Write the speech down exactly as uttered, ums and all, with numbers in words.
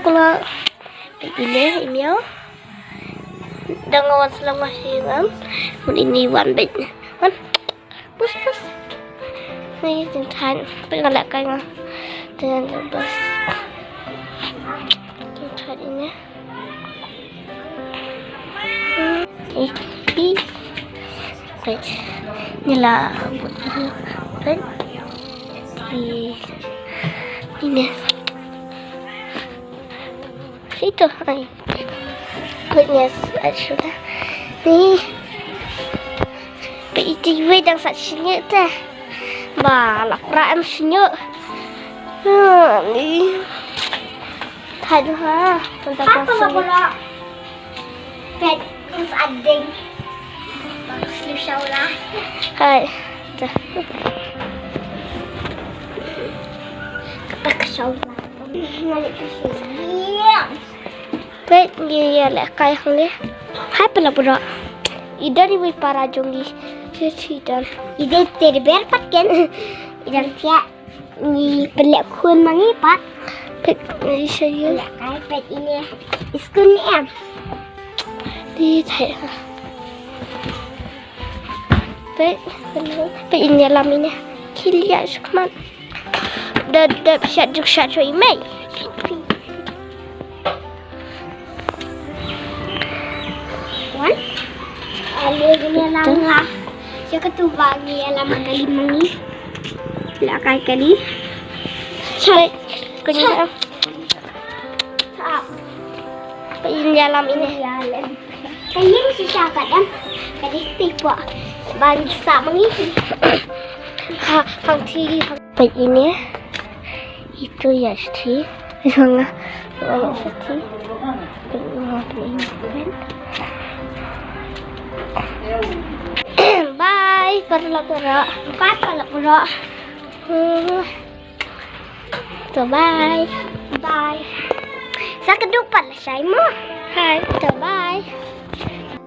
Kula. Ini, ini ya. Dang wan selang masih kan. Ini wan baik. Wan. Pus, pus. Ni jin tan. Pek ngalak kai nga. Dan bus. Jin tan ini. Eh, eh. Pek. Ni lah. Pek. Ini. Ito, ay. Goodness, ay, sudah. Ni. Peit ïa iwei dang sah shñiuh te. Ba, la pra em shñiuh. Ha, ni. Thait ha. Mynta ka sñiuh. Peit, is ading. Bagus lu Shaula. Hai. Dah. Kata ke Shaula. Peit ngi ïa leh kai hangne. Hai pala bro. I don iwei para jong ngi. Shu shu don. I don teddy bear pat ken. I don thiah. Ngi pynleh khun ma ngi pat. Peit ngi shu ïa. Leh kai peit ine. Iskun ni em. Di thai ha. Peit, peit ine lam ine. Khil ïa shukman. Da da shat juk shat shu i mei. Wan. Ale gini lam la. Siya ka tu ba ngi lam kali mangi. La kai kali. Shat. Kani. Shat. Peit ine lam ine. Kayin si sha ka dam. Ka dei ti pok. Ban sa mangi. Ha, hang ti. Peit ine. Itu ya sti. Nga. Nga sti. Peit ine. Bye, para la para. Bye, para la para. Hmm. To bye. Bye. Sa ka duk pat la shai mo. Hai. To bye.